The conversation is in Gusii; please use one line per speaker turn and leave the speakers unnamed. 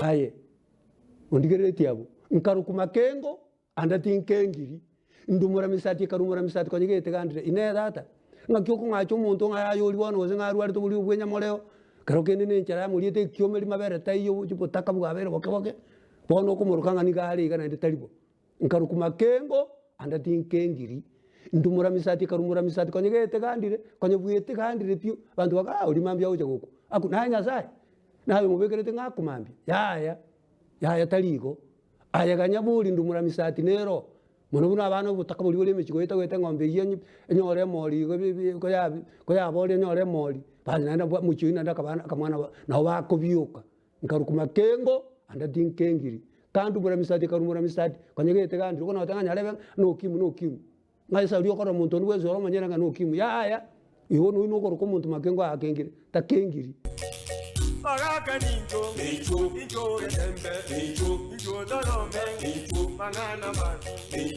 Aye ondigereretie abwo, nkarokwa makengo, ande tinkengiri, ndumora misati ekarumora misati konya getegandire. Inee tata, ng'aki okong'acha omonto ng'a aye oria bono gose ng'a arwarete oborwaire bwa enyamoreo, kero kende na enchara yamoriete ekiomeri mabere taiyo obochie botaka bwabeire boke boke, bono okomoroka ng'a nigo are iga naende tari bo. Nkarokwa makengo, ande tinkengiri, ndumora misati ekarumora misati konya getegandire, konya bwetegandire pi, abanto bakaaa oria mambia agocha gokwa, aku naye Nyasaye, naye omobekerete ng'a akwe mambia, yaya, yaya tari igo. Aye ganya bori ndumora misati nero, mono buna abana obotaka boria bore emechie goeta goeta eng'ombe eywo enye enyore emori igo bi bi koyabi koyaboria enyore emori, basi naende abwo mochie oywo naende akabana akamwana nabo bakobioka. Nkarokwa makengo, ande tinkengiri, kandumora misati ekarumora misati, konya getegandire bono noteba ng'a nyarebe ng'a nokimwi nokimwi. Ng'a ase aria okorora omonto onde bwensi ore omonyene ng'a nokimwi yaya, igo nonya nokoroka omonto makengo akengire, takengiri.
Bagaka nincho, incho, incho getembe, incho, incho torome, incho, mang'ana mabi, incho.